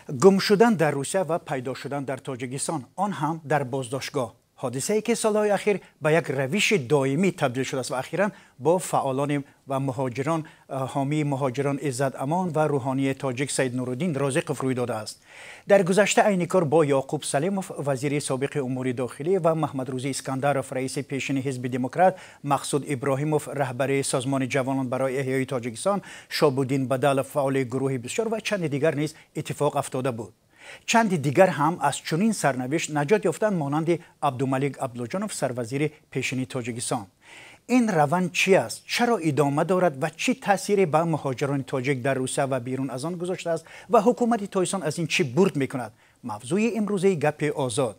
Гум шудан дар Русия ва пайдо шудан дар Тоҷикистон, он ҳам дар боздоштгоҳ. Ҳодисае ки солҳои ахир ба як равиши доимӣ табдил шудааст ва ахиран бо фаъолони ва муҳоҷирон, ҳомии муҳоҷирон Иззат Амон ва рӯҳонии тоҷик Саид Нуруддин Розиқов рӯй додааст. Дар гузашта айни кор бо Ёқуб Салимов, вазири собиқи умури дохилӣ, ва Маҳмадрӯзӣ Искандаров, раиси пешини Ҳизби Демократ, Мақсуд Иброҳимов, раҳбари Созмони ҷавонон барои эҳёи Тоҷикистон, Шобуддин Бадалов, фаъоли гурӯҳи бисёр ва чанди дигар низ иттифоқ афтода буд. Чанди дигар ҳам аз чунин сарнавишт наҷот ёфтанд, монанди Абдумалик Абдуллоҷонов, сарвазири пешини Тоҷикистон. Ин раванд чи аст, чаро идома дорад ва чӣ таъсире ба муҳоҷирони тоҷик дар Русия ва берун аз он гузоштааст ва ҳукумати Тоҷикистон аз ин чӣ бурд мекунад? Мавзӯи имрӯзаи Гапи озод.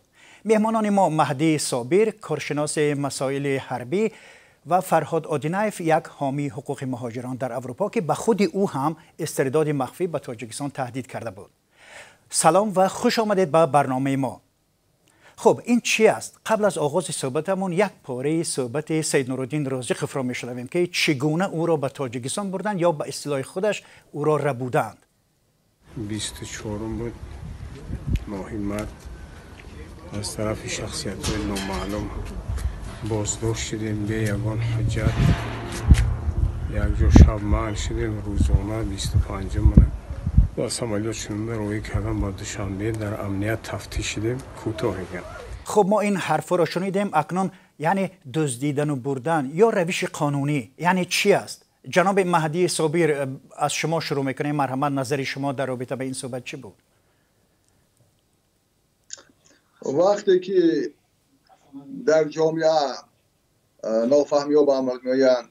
Меҳмонони мо Маҳдӣ Собир, коршиноси масоили ҳарбӣ, ва Фарҳод Одинаев, як ҳомии ҳуқуқи муҳоҷирон дар Аврупо, ки ба худи ӯ ҳам истирдоди махфӣ ба Тоҷикистон таҳдид карда буд. Салом ва хуш омадед ба барномаи мо. Хуб, ин чӣ аст? Қабл аз оғози суҳбатамон як пораи суҳбати Саид Нуруддин Розиқовро мешунавем, ки чӣ гуна ӯро ба Тоҷикистон бурданд ё ба истилоҳи худаш ӯро рабуданд. 24 буд, моҳи март, аз тарафи шахсиятҳои номаълум боздошт шудем бе ягон ҳуҷҷат. Якҷо шаб манъ шудем, рӯзона 25-ум ба самолёт шунда роҳӣ кардам ба Душанбе, дар амният тафтиш шудем. Кӯтоҳ гап. Хуб, мо ин ҳарфҳоро шунидем. Акнун яъне дуздидану бурдан ё равиши қонунӣ яъне чӣ аст? Ҷаноби Маҳдӣ Собир, аз шумо шурӯъ мекунем. Марҳамат, назари шумо дар робита ба ин суҳбат чӣ буд? Вақте ки дар ҷомеа нофаҳмиҳо ба амал меоянд,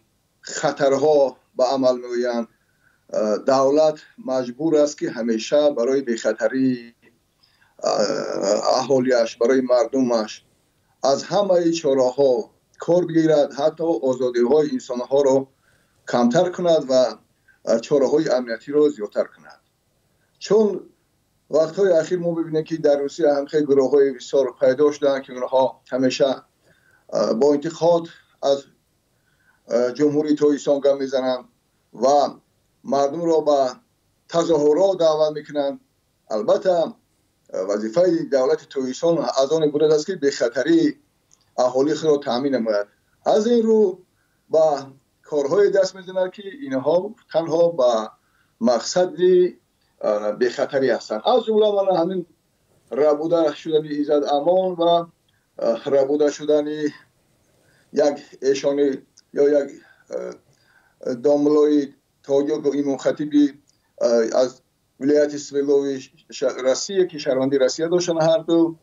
хатарҳо ба амал меоянд, давлат маҷбур аст, ки ҳамеша барои бехатарии аҳолиаш, барои мардумаш аз ҳамаи чораҳо кор бигирад, ҳатто озодиҳои инсонҳоро камтар кунад ва чораҳои амниятиро зиёдтар кунад. Чун вақтҳои ахир мо бибинем, ки дар Русия ҳам хеле гурӯҳҳои бисёр пайдо шуданд, ки онҳо ҳамеша бо интиқод аз Ҷумҳурии Тоҷикистон гап мезананд ва мардумро ба тазоҳурот даъват мекунанд. Албатта, вазифаи давлати Тоҷикистон аз он иборат аст, ки бехатарии аҳолии худро таъмин намояд. Аз ин рӯ ба корҳое даст мезанад, ки инҳо танҳо ба мақсади бехатарӣ ҳастанд. Аз ҷумла мана ҳамин рабуда шудани Иззат Амон ва рабуда шудани як эшони ё як домлои тоҷик, имомхатиби аз вилояти Свердлови Россия, ки шаҳрванди Россия доштанд ҳарду.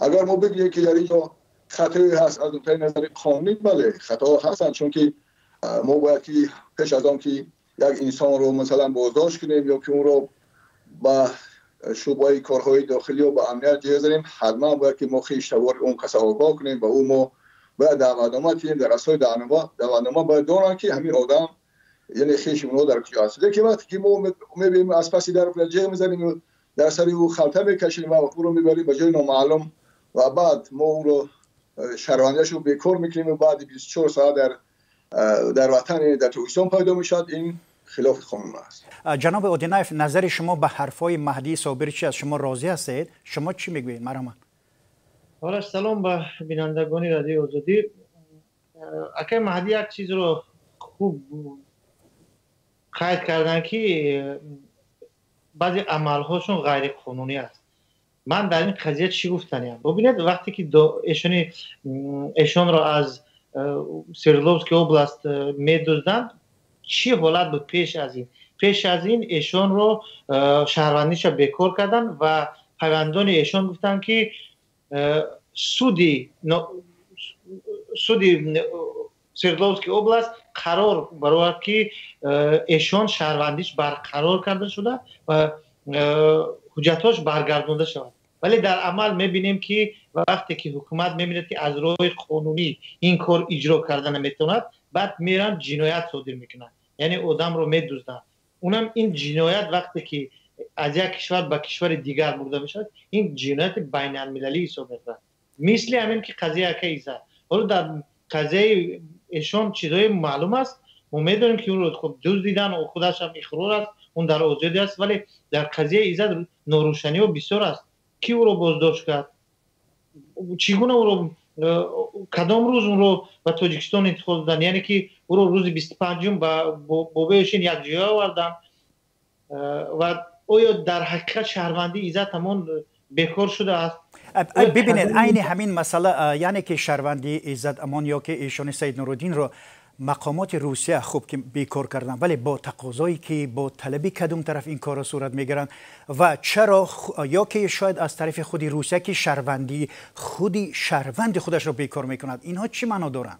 Агар мо бигӯем, ки дар ин ҷо хатое ҳаст аз нуқтаи назари қонунӣ, бале, хатоҳо ҳастанд, чунки мо бояд ки пеш аз он ки як инсонро масалан боздошт кунем ё ки ӯро ба шӯъбаи корҳои дохилӣ ё ба амният ҷой занем, ҳатман бояд ки мо хештавори он каса огоҳ кунем ва ӯ мо бояд даъватнома кунем. Дар асоси даъватнома бояд донанд, ки ҳамин одам, яъне хеши онҳо, дар куҷо аст. Лекин вақте ки мо мебинем, аз паси дар ҷеғ мезанем, дар сари ӯ халта мекашем ва ӯро мебарем ба ҷои номаълум ва баъд мо ӯро шаҳрвандиашро бекор мекунем ва баъди 24 соат дар ватан, яъне дар Тоҷикистон пайдо мешавад, ин хилофи қонун аст. Ҷаноби Одинаев, назари шумо ба ҳарфҳои Маҳдии Собир чи аст? Шумо розӣ ҳастед? Шумо чӣ мегӯед? Марҳамат. Ҳолаш салом ба бинандагони Радиои Озодӣ. Акай Маҳдӣ як чизро хуб қайд карданд, ки баъзе амалҳошон ғайриқонунӣ аст. Ман дар ин қазия чӣ гуфтаниям? Бубинед, вақте ки эшонро аз Свердловский област медузданд, чӣ ҳолат буд пеш аз ин? Пеш аз ин эшонро шаҳрвандиша бекор карданд ва пайвандони эшон гуфтанд, ки суди Свердловский област қарор баровард, ки эшон шаҳрвандиш барқарор карда шуда ва ҳуҷҷатҳош баргардонда шавад. Вале дар амал мебинем, ки вақте ки ҳукумат мебинад, ки аз роҳи қонунӣ ин кор иҷро карда наметавонад, баъд меранд ҷиноят содир мекунанд, яъне одамро медузданд. Унам ин ҷиноят вақте ки аз як кишвар ба кишвари дигар бурда мешавад, ин ҷинояти байналмилалӣ ҳисоб мешавад. Мисли ҳамин ки қазия ака Иззат, ҳоло дар қазияи эшон чизҳое маълум аст, мо медонем, ки ӯро хуб дуздидан, худаш ҳам иқрор аст. Он дар озодӣ аст, вале дар қазияи Иззат норӯшаниҳо бисёр аст. Кӣ ӯро боздошт кард? Чӣ гуна ӯро, кадом рӯз ӯро ба Тоҷикистон интиқол доданд? Яъне ки ӯро рӯзи 25-ум ба бобои якҷоя оварданд ва оё дар ҳақиқат шаҳрвандии Иззат ҳамон бекор шудааст? Бибинед, айни ҳамин масъала, яъне ки шаҳрвандии Иззат Амон ё ки эшони Саид Нуруддинро мақомоти Русия хуб ки бекор карданд, вале бо тақозое ки бо талаби кадом тараф ин корро сурат мегиранд ва чаро, ё ки шояд аз тарафи худи Русия ки шаҳрвандии худи шаҳрванди худашро бекор мекунад, инҳо чӣ маъно доранд?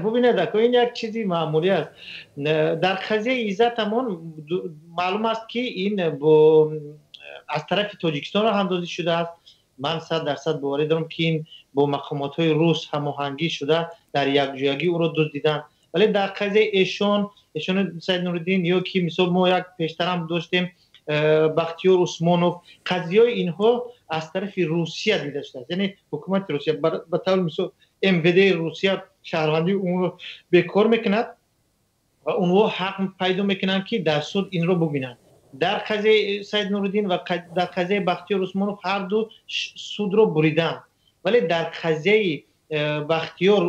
Бубинед, ако, ин як чизи маъмулӣ аст. Дар қазияи Иззат Амон маълум аст, ки ин бо аз тарафи Тоҷикистон роҳандозӣ шудааст. Ман 100% боварӣ дорам, ки ин бо мақомотҳои рус ҳамоҳангӣ шуда, дар якҷоягӣ ӯро дуздиданд. Вале дар қазияи эшон Саид Нуриддин ё ки мисол мо як пештарам доштем, Бахтиёр Усмонов, қазияҳои инҳо аз тарафи Русия дида шудааст, яъне ҳукумати Русия, ба таври мисол МВД Русия шаҳрвандии онро бекор мекунад ва онҳо ҳақ пайдо мекунанд, ки дар суд инро бубинанд. Дар қазияи Саид Нуриддин ва дар қазияи Бахтиёр Усмонов ҳарду судро буриданд, вале дар қазияи Бахтиёр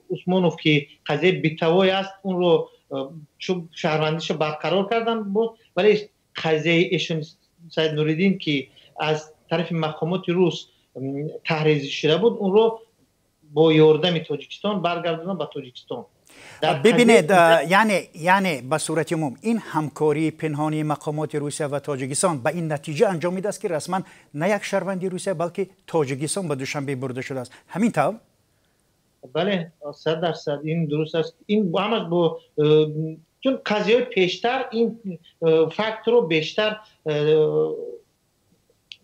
Усмонов, ки қазияи битавой аст, онро шаҳрвандиашо барқарор карданд боз, вале қазияи эшон Саид Нуриддин, ки аз тарафи мақомоти рус таҳризӣ шуда буд, онро бо ёрдами Тоҷикистон баргардонанд ба Тоҷикистон. Бибинед, яъне ба сурати умум ин ҳамкории пинҳонии мақомоти Русия ва Тоҷикистон ба ин натиҷа анҷом медааст, ки расман на як шаҳрванди Русия, балки Тоҷикистон ба Душанбе бурда шудааст. Ҳамин тавр? Бале, 100% ин дуруст аст. Ин ҳамаш бо чун қазияҳои пештар ин фактро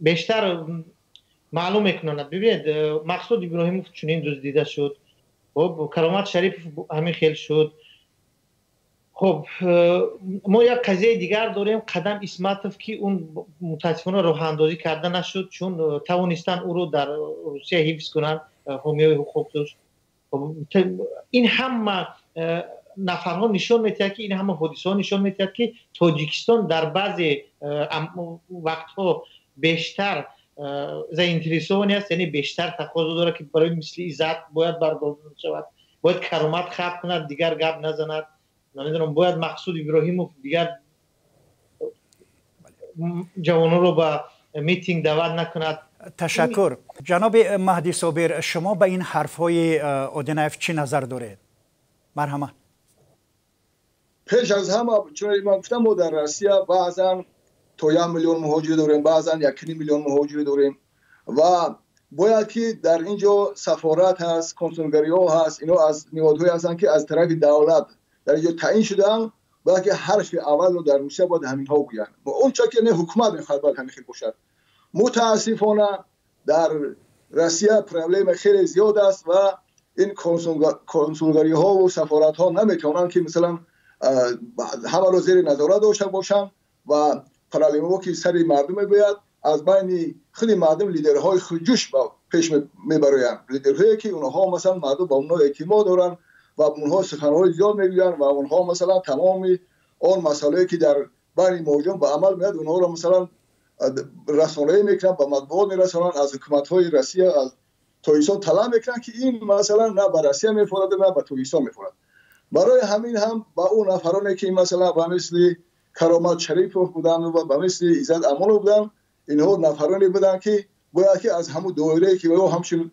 бештар маълум мекунанд. Бибинед, Мақсуд Иброҳимов чунин дуздида шуд, хоб, Каромат Шарипов ҳамин хел шуд. Хоб, мо як қазияи дигар дорем, Қадам Исматов, ки он мутаассифона роҳандозӣ карда нашуд, чун тавонистанд ӯро дар Русия ҳифз кунанд, ҳомиёи ҳуқуқ дошт. Ин ҳама нафарҳо нишон медиҳад, ки ин ҳама ҳодисаҳо нишон медиҳад, ки Тоҷикистон дар баъзе вақтҳо бештар заинтересованный аст, яъне бештар тақозо дорад, ки барои мисли Иззат бояд баргардонида шавад, бояд Каромат хаб кунад, дигар гап назанад, намедонам, бояд Мақсуд Иброҳимов дигар ҷавононро ба митинг даъват накунад. Ташаккур. Ҷаноби Маҳди Собир, шумо ба ин ҳарфҳои Одинаев чӣ назар доред? Марҳамат. Пеш аз ҳама, чун ман гуфтам, мо дар Россия баъзан то 1 миллион муҳоҷир дорем, баъзан 1,5 миллион муҳоҷир дорем ва бояд ки дар ин ҷо сафорат ҳаст, консулгариҳо ҳаст, ино аз ниҳодҳое ҳастанд, ки аз тарафи давлат дар ин ҷо таъин шудаанд. Бояд ки ҳарфи аввалро дар Русия бояд ҳаминҳо гӯянд. Он ча ки не ҳукумат мехоҳад, бояд ҳамин хел бошад. Мутаассифона, дар Россия проблема хеле зиёд аст ва ин консулгариҳову сафоратҳо наметавонанд, ки масалан ҳамаро зери назорат дошта бошанд ва проблемаҳо ки сари мардум мегӯяд, аз байни худи мардум лидерҳои худҷӯш ба пеш мебароянд, лидерҳое ки онҳо масалан мардум ба онҳо эътимод доранд ва онҳо суханҳои зиёд мегӯянд ва онҳо масалан тамоми он масъалае, ки дар байни муҳоҷирон ба амал меояд, онҳоро масалан расонаӣ мекунанд, ба матбуот мерасонанд, аз ҳукуматҳои Россия, аз Тоҷикистон талаб мекунанд, ки ин масалан на ба Россия мефорад, на ба Тоҷикистон мефорад. Барои ҳамин ҳам ба ӯ нафароне, ки масалан ба мисли Каромат Шарипов буданд ва ба мисли Иззат Амонов буданд, инҳо нафароне буданд, ки бояд ки аз ҳамун доирае, ки ё ҳамчун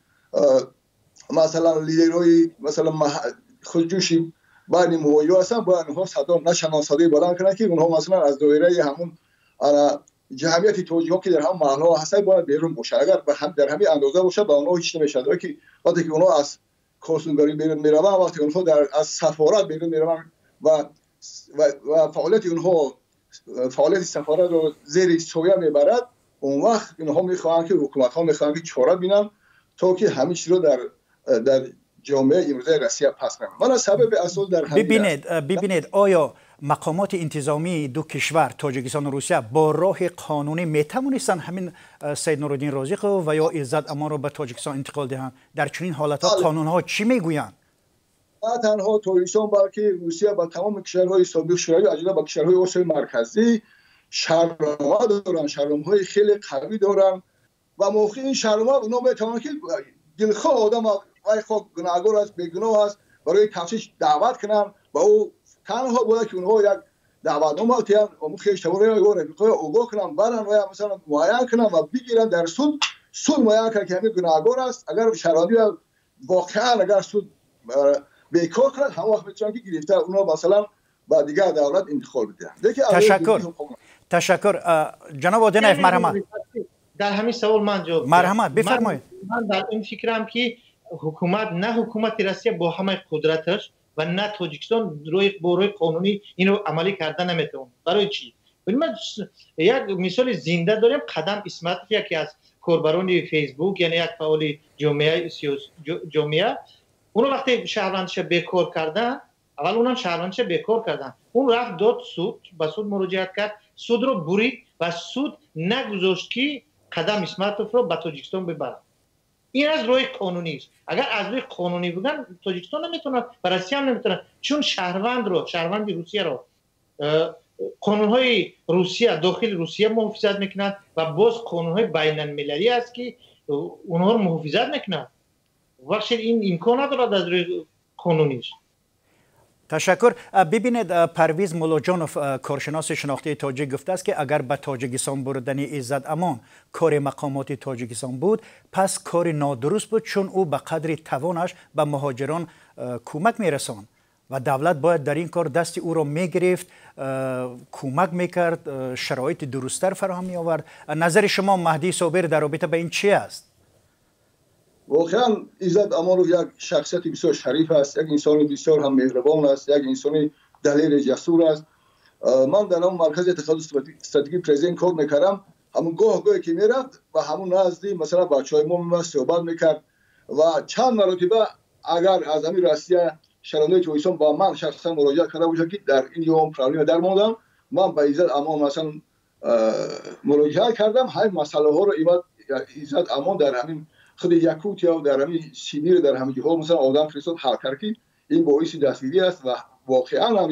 масалан лидерҳои масалан худҷӯши байни муҳоҷирон ҳастанд, бояд онҳо садо нашаванд, садои баланд кунанд, ки онҳо масалан аз доираи ҳамун ҷамъияти тоҷикҳо, ки дар ҳамон маҳаллаҳо ҳастанд, бояд берун бошад. Агар дар ҳамин андоза бошад, ба онҳо ҳеҷ намешавад. Ки вақте ки онҳо аз консулгарӣ берун мераванд, вақте онҳо аз сафорат берун мераванд ва фаъолияти онҳо фаъолияти сафоратро зери соя мебарад, он вақт инҳо мехоҳанд, ки ҳукуматҳо мехоҳанд, ки чора бинанд, то ки ҳамин чизро дар ҷомеаи имрӯзаи Россия пас намояд. Мана сабаби асос дар ҳамин. Бибинед, оё мақомоти интизомии ду кишвар, Тоҷикистону Русия, бо роҳи қонунӣ метавонистанд ҳамин Саид Нуруддин Розиқов ва ё Иззат Амонро ба Тоҷикистон интиқол диҳанд? Дар чунин ҳолатҳо қонунҳо чӣ мегӯянд? На танҳо Тоҷикистон, балки Русия ба тамоми кишварҳои собиқ Шӯравӣ, аз ҷумла ба кишварҳои Осиёи Марказӣ шартнома доранд, шартномаҳои хеле қавӣ доранд ва мувофиқи ин шартнома онҳо метавонанд, ки дилхоҳ одам, вай хоҳ гунаҳгор аст, бегуноҳ аст, барои тафтиш даъват кунанд ва ӯ танҳо бояд, ки онҳо як даъватнома диҳанд, хештаборро ё рафиқҳоро огоҳ кунанд, баранд ва масалан муайян кунанд ва бигиранд дар суд. Суд муайян кард, ки ҳамин гунаҳгор аст. Агар шаҳрвандӣ воқеан агар суд бекор кунад, ҳамон вақт метавонанд, ки гирифта онро масалан ба дигар давлат интиқол бидиҳанд. Ташаккур, ташаккур. Ҷаноб Одинаев, марҳамат. Дар ҳамин савол ман ҷавоб. Марҳамат, бифармоед. Ман дар ин фикрам, ки ҳукумат, на ҳукумати Россия бо ҳамаи қудраташ ва на Тоҷикистон бо роҳи қонунӣ инро амалӣ карда наметавонад. Барои чӣ? Ман як мисоли зинда дорем. Қадам Исматов, яке аз корбарони Фейсбук, яъне як фаъоли ҷомеа, уно вақте шаҳрвандиша бекор кардан, аввал унам шаҳрвандиша бекор кардан, он рафт дод суд, ба суд муроҷиат кард, судро бурид ва суд нагузошт, ки Қадам Исматовро ба Тоҷикистон бибарад. Ин аз роҳи қонунист. Агар аз рӯи қонунӣ буган, Тоҷикистон наметавонад ва Россия ҳам наметавонад, чун шаҳрвандро, шаҳрванди Русияро қонунҳои Русия, дохили Русия муҳофизат мекунад ва боз қонунҳои байналмилалӣ аст, ки онҳоро муҳофизат мекунад. Бахшед, ин имкон надорад аз рӯи қонунист. Ташаккур. Бибинед, Парвиз Муллоҷонов, коршиноси шинохтии тоҷик, гуфтааст, ки агар ба Тоҷикистон бурдани Иззат Амон кори мақомоти Тоҷикистон буд, пас кори нодуруст буд, чун ӯ ба қадри тавонаш ба муҳоҷирон кӯмак мерасонд ва давлат бояд дар ин кор дасти ӯро мегирифт, кӯмак мекард, шароити дурусттар фароҳам меовард. Назари шумо, Маҳдӣ Собир, дар робита ба ин чи аст? Воқеан, Иззат Амонов як шахсияти бисёр шариф аст, як инсони бисёр ҳам меҳрубон аст, як инсони далери ҷасур аст. Ман дар он маркази тахассус стратегии президент кор мекардам. Ҳамун гоҳ гоҳе ки мерафт, ба ҳамун назди масалан бачаҳои мо меомад, суҳбат мекард ва чанд маротиба агар аз ҳамин Россия шаҳрвандои Тоҷикистон ба ман шахсан муроҷиат карда бошад, ки дар ин ё он проблема дармондам, ман ба Иззат Амон масалан муроҷиат кардам, ҳамин масъалаҳоро Иззат Амон дар ҳамин худи Якутия, дар ҳамин Сибир, дар ҳамин ҷоҳо масалан одам фиристод, ҳал кард, ки ин боиси дастгирӣ аст ва воқеан ҳам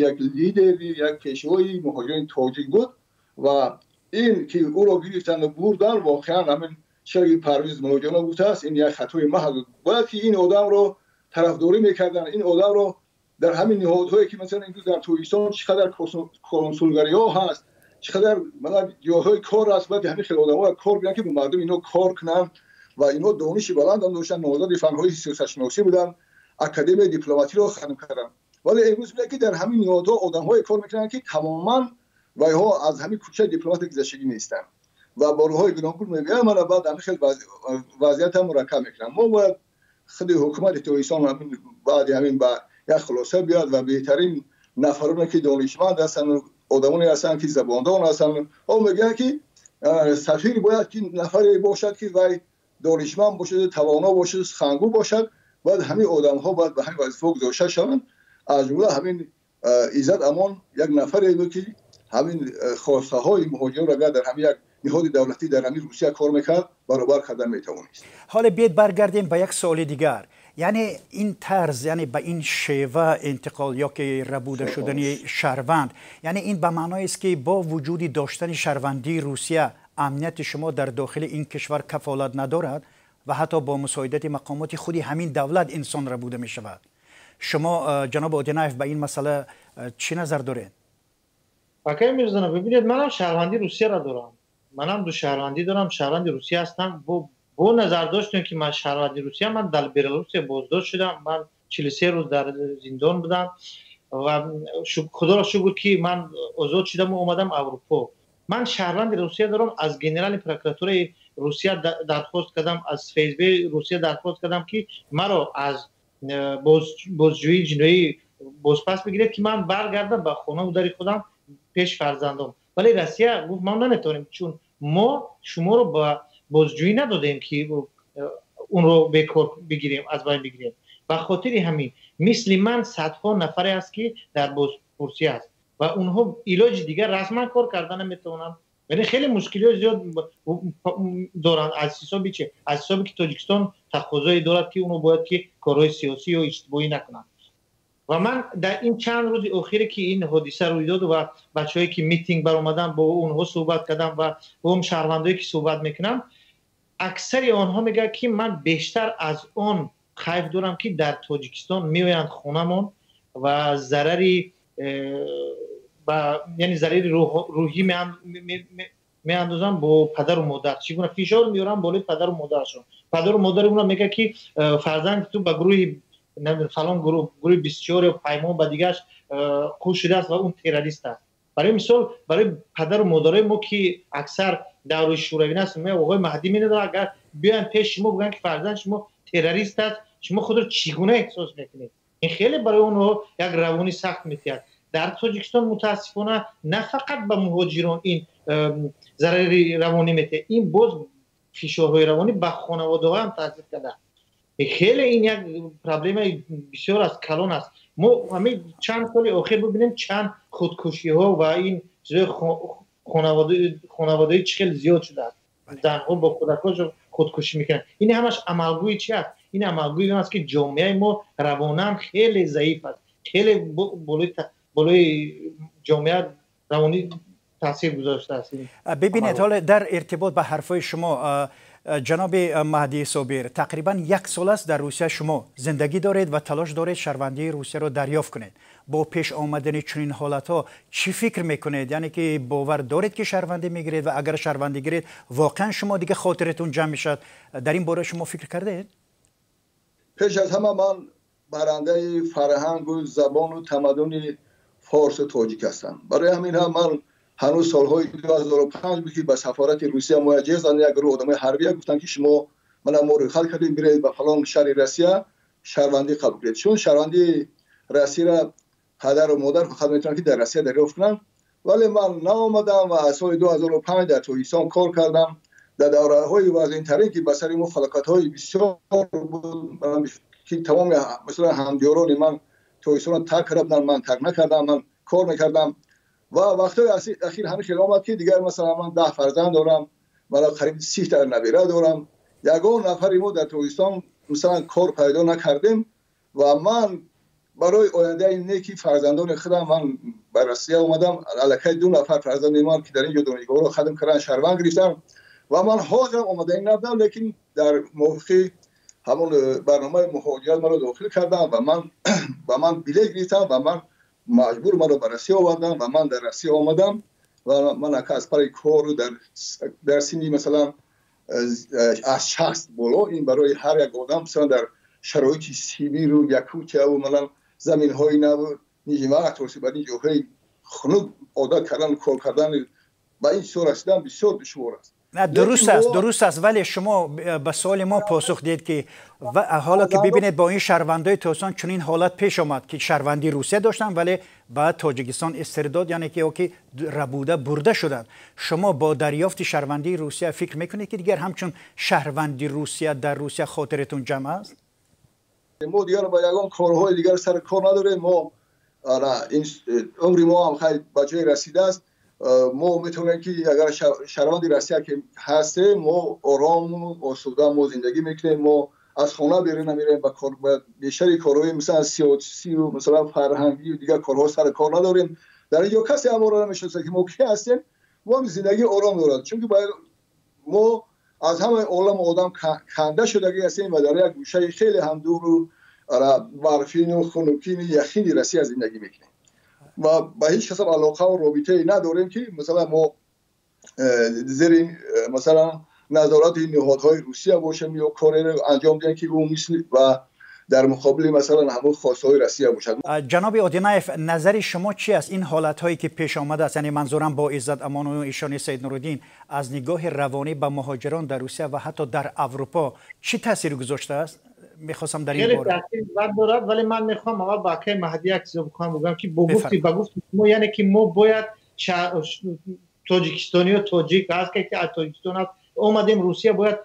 як лидери, як пешвои муҳоҷирони тоҷик буд ва ин ки ӯро гирифтанд бурданд, воқеан ҳамин чизе Парвиз Муллоҷонов гуфтааст, ин як хатои маҳз буд. Бояд ки ин одамро тарафдорӣ мекарданд, ин одамро дар ҳамин ниҳодҳое, ки масалан имрӯз дар Тоҷикистон чӣ қадар консулгариҳо ҳаст, чӣ қадар ҷойҳои кор аст, бояд ҳамин хел одамҳо кор бинанд, ки ба мардум инҳо кор кунанд. Ва инҳо дониши баланд ҳам доштанд, номзади фанҳои сиёсатшиносӣ буданд, академияи дипломатиро хатм карданд. Вале имрӯз бинед, ки дар ҳамин ниҳодҳо одамҳое кор мекунанд, ки тамоман вайҳо аз ҳамин кӯчаи дипломатик гузаштагӣ нестанд ва бо роҳҳои гуногун мебиёянд, мана баъд ҳамин хел вазъиятам мураккаб мекунанд. Мо бояд худи ҳукумати Тоҷикистон баъди ҳамин ба як хулоса биёяд ва беҳтарин нафароне, ки донишманд ҳастанд, одамоне ҳастанд, ки забондон ҳастанд. О мегӯянд, ки сафир бояд ки нафаре бошад, ки вай донишманд бошад, тавоно бошад, сухангӯ бошад. Бояд ҳамин одамҳо бояд ба ҳамин вазифаҳо гузошта шаванд. Аз ҷумла ҳамин Иззат Амон як нафаре буд, ки ҳамин хостаҳои муҳоҷиронро агар дар ҳамин як ниҳоди давлатӣ дар ҳамин Русия кор мекард, баробар карда метавонист. Ҳоле биед баргардем ба як суоли дигар. Яъне ин тарз, яъне ба ин шева интиқол ё ки рабуда шудани шаҳрванд, яъне ин ба маъноест, ки бо вуҷуди доштани шаҳрвандии Русия амнияти шумо дар дохили ин кишвар кафолат надорад ва ҳатто бо мусоидати мақомоти худи ҳамин давлат инсон рабуда мешавад. Шумо, ҷаноби Одинаев, ба ин масъала чӣ назар доред? Акай Мирзанов, бибинед, манам шаҳрвандии Русияро дорам, манам ду шаҳрвандӣ дорам, шаҳрванди Русия ҳастам. Бо назардошт, ки ман шаҳрванди Русия, ман дар Беларусия боздошт шудам, ман 43 рӯз дар зиндон будам ва худоро шукр, ки ман озод шудаму омадам Аврупо. Ман шаҳрванди Русия дорам. Аз генеральный прокуратураи Русия дархост кардам, аз ФСБ Русия дархост кардам, ки маро аз бозҷӯии ҷиноӣ бозпас бигиред, ки ман баргардам ба хонаву дари худам, пеш фарзандом. Вале Россия гуфт: мо наметавонем, чун мо шуморо ба бозҷӯӣ надодем, ки онро бекор бигирем, аз байн бигирем. Ба хотири ҳамин мисли ман садҳо нафаре аст, ки дар бозпурсӣ аст ва онҳо илоҷи дигар расман кор карда наметавонанд. Яъне хеле мушкилиҳои зиёд доранд аз ҳисоби чи? Аз ҳисоби ки Тоҷикистон тақозое дорад, ки онҳо бояд ки корҳои сиёсӣ ё иҷтимоӣ накунанд. Ва ман дар ин чанд рӯзи охире, ки ин ҳодиса рӯй дод ва бачаҳое ки митинг баромаданд, бо онҳо суҳбат кардам ва бо он шаҳрвандое ки суҳбат мекунам, аксари онҳо мегӯянд, ки ман бештар аз он хайф дорам, ки дар Тоҷикистон меоянд хонамон ва зарари яъне зарари рӯҳӣ меандозанд бо падару модар, чӣ гуна фишор меоранд болои падару модарашон. Падару модари онро мегӯяд, ки фарзанди ту ба гурӯҳи фалон гурӯҳ, гурӯҳи 24 ё Паймон, ба дигараш қӯш шудааст ва он террорист аст. Барои мисол, барои падару модарои мо, ки аксар давраи шӯравӣ аст, оғои Маҳдӣ медонад, агар биёянд пеши шумо, бигӯянд, ки фарзанди шумо террорист аст, шумо худро чӣ гуна эҳсос мекунед? Ин хеле барои онҳо як равонӣ сахт метиҳад. Дар Тоҷикистон мутаассифона на фақат ба муҳоҷирон ин зарари равонӣ метиҳад, ин боз фишорҳои равонӣ ба хонаводаҳо ҳам таъсир кардааст. Хеле ин як проблемаи бисёр аст, калон аст. Мо ҳамин чанд соли охир бибинем, чанд худкушиҳо ва ин чизои хонаводаи чӣ хел зиёд шудааст. Занҳо бо кӯдакҳошон худкушӣ мекунанд. Ин ҳамаш амалгӯи чи аст? Ин амалгӯи он аст, ки ҷомеаи мо равонан хеле заиф аст, хеле болои ҷомеа равонӣ таъсир гузоштааст. Бибинед, ҳоло дар иртибот ба ҳарфҳои шумо, ҷаноби Маҳдӣ Собир, тақрибан як сол аст дар Русия шумо зиндагӣ доред ва талош доред шаҳрвандии Русияро дарёфт кунед. Бо пеш омадани чунин ҳолатҳо чӣ фикр мекунед? Яъне ки бовар доред, ки шаҳрвандӣ мегиред, ва агар шаҳрвандӣ гиред, воқеан шумо дига хотиратон ҷамъ мешавад? Дар ин бора шумо фикр кардаед? Пеш аз ҳама, ман барандаи фарҳангу забону тамаддуни форсу тоҷик ҳастам. Барои ҳамин ҳам ман ҳанӯз солҳои 2005 буд, ки ба сафорати Русия муроҷиат задам. Як гурӯҳ одамои ҳарбия гуфтанд, ки шумо мана мо рӯйхат кардем, биред ба фалон шаҳри Россия, шаҳрвандӣ қабул кунед, чун шаҳрвандии Россияро падару модар фақат метавонанд, ки дар Россия дарёфт кунанд. Вале ман наомадам ва аз соли 2005 дар Тоҷикистон кор кардам. Дар давраҳои вазинтарин, ки ба сари мо фалокатҳои бисёр буд, ки тамоми масалан ҳамдиёрони ман Тоҷикистонро тарк карда буданд, ман тарк накардам, ман кор мекардам. Ва вақтҳои ахир ҳамин хел омад, ки дигар масалан ман 10 фарзанд дорам, мана қариб 30 та набера дорам, ягон нафари мо дар Тоҷикистон масалан кор пайдо накардем. Ва ман барои ояндаи неки фарзандони худам ман ба Россия омадам. Аллакай ду нафар фарзанди ман, ки дар ин ҷо донишгоҳро хатм карданд, шаҳрванд гирифтам ва ман ҳозирам омадаи набудам, лекин дар мувофиқи ҳамон барномаи муҳоҷират маро дохил кардам ва ман ба ман билет гирифтам ва ман маҷбур маро ба Россия овардам ва ман дар Россия омадам. Ва ман ака аз пари кору дар синни масалан аз 60 боло, ин барои ҳар як одам масалан дар шароити Сибиру Якутияву масалан заминҳои наву Нижневартовск, ба ин ҷоҳои хунук одат кардан, кор кардан, ба ин чизҳо расидан бисёр душвор аст. Дуруст аст, дуруст аст, вале шумо ба суоли мо посух диҳед, ки ҳоло ки бибинед, бо ин шаҳрвандои Тоҷикистон чунин ҳолат пеш омад, ки шаҳрвандии Русия доштанд, вале ба Тоҷикистон истирдод, яъне ки ки рабуда бурда шуданд. Шумо бо дарёфти шаҳрвандии Русия фикр мекунед, ки дигар ҳамчун шаҳрванди Русия дар Русия хотиратон ҷамъ аст? Мо дигар ба ягон корҳои дигар сари кор надорем. Мо умри мо ҳам хай ба ҷое расидааст. Мо метавонем, ки агар шаҳрванди Россия ки ҳастем, мо орому осуда мо зиндагӣ мекунем. Мо аз хона берун намерем, ба бештари корҳои масалан сиёсию масалан фарҳангию дигар корҳо сари кор надорем. Дар инҷо касе ҳам моро намешиносад, ки мо ки ҳастем. Мо ҳам зиндагии ором дорад, чунки мо аз ҳамаи олам одам канда шудагӣ ҳастем ва дар як гӯшаи хеле ҳам дуру барфину хунукини яхини Россия зиндагӣ мекунем ва ба ҳеҷ касам алоқаву робитае надорем, ки масалан мо зери масалан назорати ниҳодҳои Русия бошем ё кореро анҷом диҳем, ки ӯ мисли ва дар муқобили масалан ҳамон хостаҳои Россия бошад. Ҷаноби Одинаев, назари шумо чи аст? Ин ҳолатҳое ки пеш омадааст, яъне манзурам бо Иззат Амону ишони Саид Нуруддин, аз нигоҳи равонӣ ба муҳоҷирон дар Русия ва ҳатто дар Аврупо чӣ таъсир гузоштааст? Мехостам дар ин бора. Таъсир бад дорад, вале ман мехоҳам аввал ба акаи Маҳдӣ як чизо бихоҳам бигӯям, ки бо гуфти ба гуфти шумо, яъне ки мо бояд тоҷикистониё, тоҷик ҳаст, ки аз Тоҷикистон аст, омадем Русия, бояд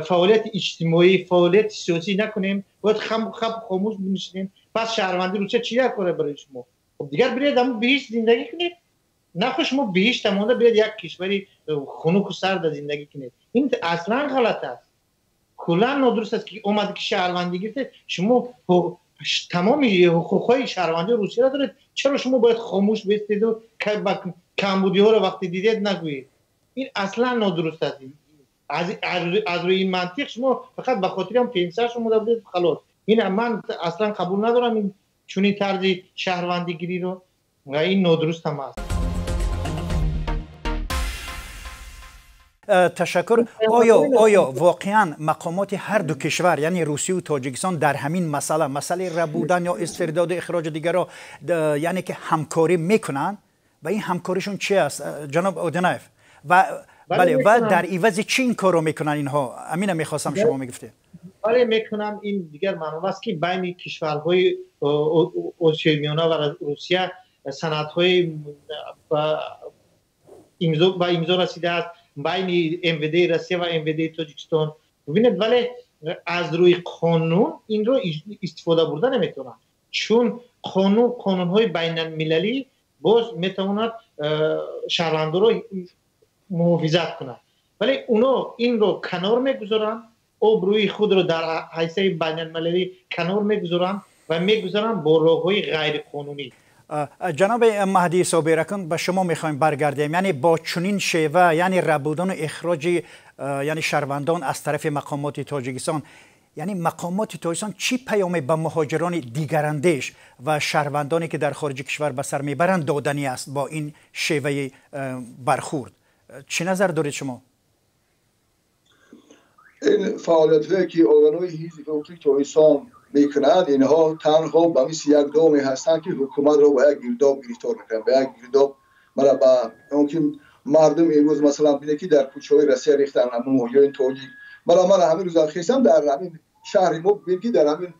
фаъолияти иҷтимоӣ, фаъолияти сиёсӣ накунем, бояд хаб хомӯш бинишинем. Пас шаҳрванди Русия чӣ як коре барои шумо? Хуб, дигар биред ҳамн биҳишт зиндагӣ кунед. Нахо шумо биҳишта монда биёед як кишвари хунуку сарда зиндагӣ кунед. Ин аслан ғалат аст, куллан нодуруст аст, ки омаде ки шаҳрвандӣ гирифтед, шумо тамоми ҳуқуқҳои шаҳрвандии Русияро доред. Чаро шумо бояд хомӯш бистеду камбудиҳоро вақте дидед нагӯед? Ин аслан нодуруст аст. Аз рӯи ин мантиқ шумо фақат ба хотири ҳам пенсияш омода будед, халос. Ин ман аслан қабул надорам ин чунин тарзи шаҳрвандигириро ва ин нодуруст ҳам аст. Ташаккур. Оё воқеан мақомоти ҳар ду кишвар, яъне Русия ва Тоҷикистон, дар ҳамин масъала, масъалаи рабудан ё истирдоду ихроҷи дигарро, яъне ки ҳамкорӣ мекунанд ва ин ҳамкоришон чи аст, ҷаноб Одинаев? Ва бале, ва дар ивази чӣ ин корро мекунанд инҳо? Амина мехостам шумо мегуфтед. Бале, мекунанд. Ин дигар маълум аст, ки байни кишварҳои Осиёи Миёна ва Русия санадҳои ба имзо расидааст байни МВД Россия ва МВД Тоҷикистон. Бубинед, вале аз рӯи қонун инро истифода бурда наметавонанд, чун қонунҳои байналмилалӣ боз метавонад шаҳрвандоро муҳофизат кунад, вале уно инро канор мегузоранд, обрӯи худро дар ҳайсаи байналмилалӣ канор мегузоранд ва мегузоранд бо роҳҳои ғайриқонунӣ. Ҷаноби Маҳдӣ Собиракун, ба шумо мехоҳем баргардем. Яъне бо чунин шева, яъне рабудану ихроҷи яъне шаҳрвандон аз тарафи мақомоти Тоҷикистон, яъне мақомоти Тоҷикистон чӣ паёме ба муҳоҷирони дигарандеш ва шаҳрвандоне ки дар хориҷи кишвар ба сар мебаранд доданӣ аст бо ин шеваи бархурд? Чӣ назар доред шумо? Ин фаъолиятҳое ки органҳои ҳифзи ҳуқуқи Тоҷикистон мекунанд, инҳо танҳо ба мисли як доме ҳастанд, ки ҳукуматро ба як гирдоб гирифтор мекунанд, ба як гирдоб. Мана ба он ки мардум имрӯз, масалан, бинед, ки дар кӯчаҳои Россия рехтанд ҳамон муҳоҷирони тоҷик. Мана ман ҳамин рӯз хестам, дар ҳамин шаҳри мо бинед, ки дар ҳамин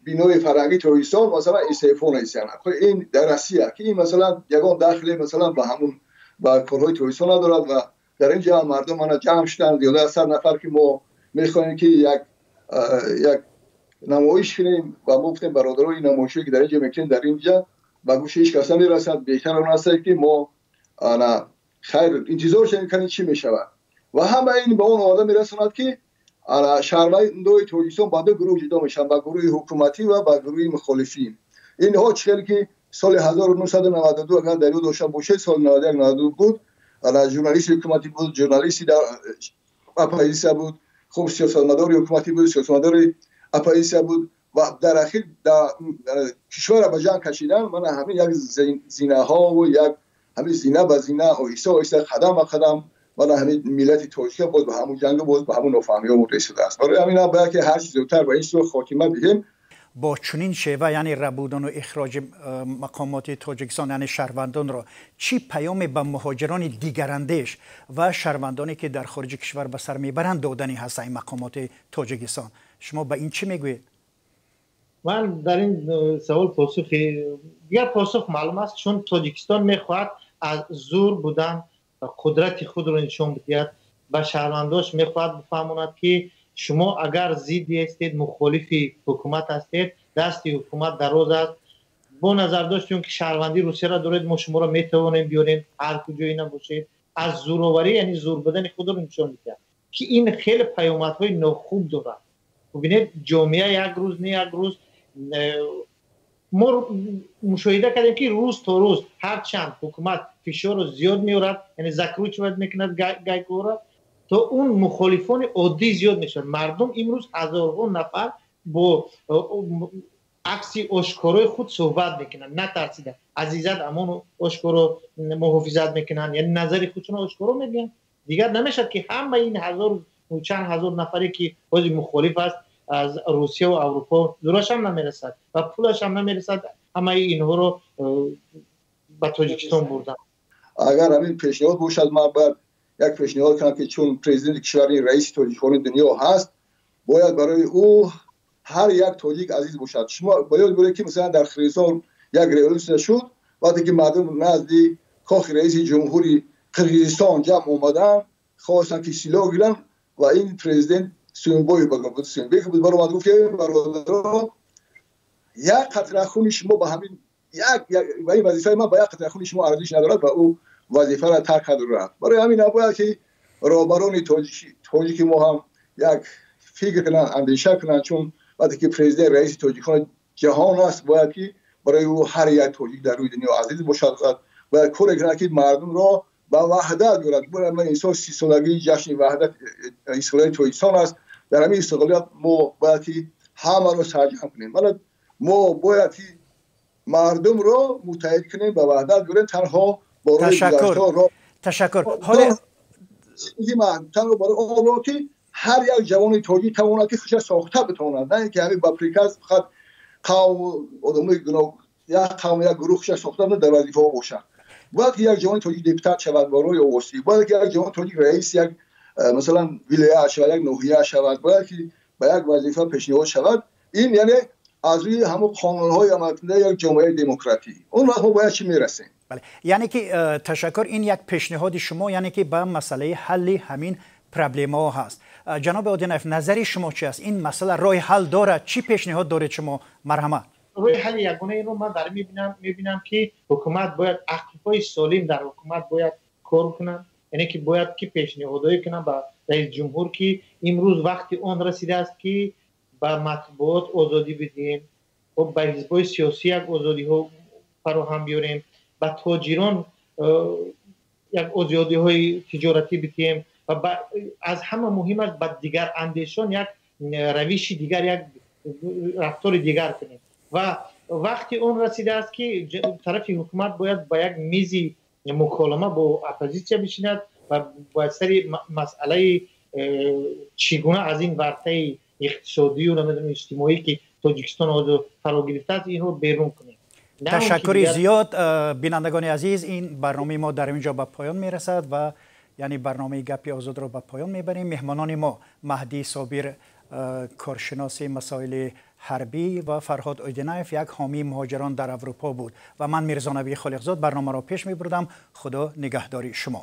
бинои фарҳангии Тоҷикистон, масалан, истеъфо нестанд. Ин дар Россия, ки ин, масалан, ягон дахле, масалан, ба ҳамун ба корҳои Тоҷикистон надорад. Ва дар ин ҷо мардум мана ҷамъ шуданд, зиёда аз 100 нафар, ки мо мехоҳем, ки як намоиш кунем. Ва мо гуфтем: бародаро, ин намоишҳое ки дар ин ҷо мекунем, дар ин ҷо ба гӯши ҳеҷ кас намерасад. Беҳтар он аст, ки мо ана хайр интизор шавем, кани чӣ мешавад. Ва ҳама ин ба он оварда мерасонад, ки ана шаҳрвандои Тоҷикистон ба ду гурӯҳ ҷудо мешаванд: ба гурӯҳи ҳукуматӣ ва ба гурӯҳи мухолифӣ. Инҳо чӣ хеле ки соли 1992, агар дар ёд дошта бошед, соли 91 92 буд, ана журналисти ҳукуматӣ буд, журналисти дар оппозитсия буд, хуб, сиёсатмадори ҳукуматӣ буд, сиёсатмадори оппозитсия буд ва дар ахир кишварро ба ҷанг кашидан. Мана ҳамин як зинаҳову як ҳамин зина ба зина, оҳиста оҳиста, қадам ба қадам, мана ҳамин миллати тоҷика боз ба ҳамун ҷангу боз ба ҳамун нофаҳмиҳо бурда истодааст. Барои ҳамин бояд ки ҳарчи зудтар ба ин чизо хотима диҳем. Бо чунин шева, яъне рабудану ихроҷи мақомоти Тоҷикистон, яъне шаҳрвандонро, чӣ паёме ба муҳоҷирони дигарандеш ва шаҳрвандоне ки дар хориҷи кишвар ба сар мебаранд доданӣ ҳастанд ин мақомоти Тоҷикистон? Шумо ба ин чӣ мегӯед? Ман дар ин савол посухи дигар посух маълум аст, чун Тоҷикистон мехоҳад аз зур будан қудрати худро нишон бидиҳад ба шаҳрвандош, мехоҳад бифаҳмонад, ки шумо агар зидди ҳастед, мухолифи ҳукумат ҳастед, дасти ҳукумат дароз аст. Бо назардошти он ки шаҳрвандии Русияро доред, мо шуморо метавонем биёрем, ҳар куҷое набошед. Аз зӯроварӣ, яъне зур будани худро нишон медиҳад, ки ин хеле паёмадҳои нохуб дорад. Бубинед, ҷомеа як рӯз не як рӯз мо мушоҳида кардем, ки рӯз то рӯз ҳарчанд ҳукумат фишорро зиёд меорад, яъне закручивать мекунад гайкора, то он мухолифони оддӣ зиёд мешавад. Мардум имрӯз ҳазорҳо нафар бо акси ошкорои худ суҳбат мекунанд, натарсида, аз иззат амону ошкоро муҳофизат мекунанд, яъне назари худшонро ошкоро мегӯянд. Дигар намешавад, ки ҳамаи ин ҳазору чанд ҳазор нафаре ки ҳозир мухолиф аст, аз Русия ва Аврупо зӯрашам намерасад ва пулашам намерасад ҳамаи инҳоро ба Тоҷикистон бурдан. Агар ҳамин пешниҳод бошад, ман бояд як пешниҳод кунам, ки чун президенти кишвари раиси тоҷикони дунё ҳаст, бояд барои ӯ ҳар як тоҷик азиз бошад. Шумо ба ёд буред, ки масалан дар Қирғизистон як революсия шуд. Вақте ки мардум назди кохи раиси ҷумҳури Қирғизистон ҷамъ омаданд, хостанд, ки силоҳ гиранд, ва ин президент Сӯнбоев буд, баромад, гуфт, ки бародарон, Як қатра хуни шумо ба ҳамин як ва ин вазифаи ман ба як қатра хуни шумо арзиш надорад ва ӯ вазифаро тарк кард рафт. Барои ҳамин бояд ки роҳбарони тоҷики мо ҳам як фикр кунанд, андеша кунанд, чун вақте ки президент раиси тоҷикон ҷаҳон аст, бояд ки барои ӯ ҳар як тоҷик дар рӯи дунё азиз бошад. Бояд коре кунад ки мардумро ба ваҳдат биёрад. Бояд ман инсон 30-солагии ҷашни ваҳдат истиқлолияти Тоҷикистон аст. Дар ҳамин истиқлолият мо бояд ки ҳамаро сарҷамъ кунем. Вале мо бояд ки мардумро муттаҳид кунем, ба ваҳдат биёрем. Танҳо барои гузашта ташаккур. Ҳоле танҳо барои он роҳ ки ҳар як ҷавони тоҷик тавонад ки худша сохта битавонад, на ин ки ҳамин ба приказ фақат қавм одамои гуноҳ як қавм як гурӯҳ худша сохта дар вазифаҳо бошад. Бояд ки як ҷавони тоҷик депутат шавад барои овозӣ, бояд ки як ҷавони тоҷик раис як масалан вилоят шавад, як ноҳия шавад, бояд ки ба як вазифа пешниҳод шавад. Ин яъне аз рӯи ҳамон қонунҳои амалкунандаи як ҷомеаи демократӣ. Он вақт мо бояд чӣ мерасем? Бале, яъне ки ташаккур, ин як пешниҳоди шумо, яъне ки ба масъалаи ҳалли ҳамин проблемаҳо ҳаст. Ҷаноби Одинаев, назари шумо чи аст? Ин масъала роҳи ҳал дорад? Чӣ пешниҳод доред шумо? Марҳамат. Роҳи ҳалли ягона инро ман дар мебинам ки ҳукумат бояд ақлҳои солим дар ҳукумат бояд кор кунанд, яъне ки бояд ки пешниҳодҳое кунанд ба раис ҷумҳур ки имрӯз вақти он расидааст ки ба матбуот озодӣ бидиҳем, ба ҳизбҳои сиёсӣ як озодиҳо фароҳам биёрем, ба тоҷирон як озодиҳои тиҷоратӣ бидиҳем ва аз ҳама муҳимаш ба дигарандешон як равиши дигар, як рафтори дигар кунем. Ва вақти он расидааст ки тарафи ҳукумат бояд ба як мизи муколама бо оппозитсия бишинад ва бояд сари масъалаи чӣ гуна аз ин вартаи иқтисодию намедонам иҷтимоӣ ки Тоҷикистон ҳозир фаро гирифтааст инро берун кунем. Ташаккури зиёд, бинандагони азиз, ин барномаи мо дар ин ҷо ба поён мерасад ва яъне барномаи Гапи Озодро ба поён мебарем. Меҳмонони мо Маҳдӣ Собир, коршиноси масоили ҳарбӣ, ва Фарҳод Одинаев, як ҳомии муҳоҷирон дар Аврупо буд, ва ман Мирзонабӣ Холиқзод барномаро пеш мебурдам. Худо нигаҳдори шумо.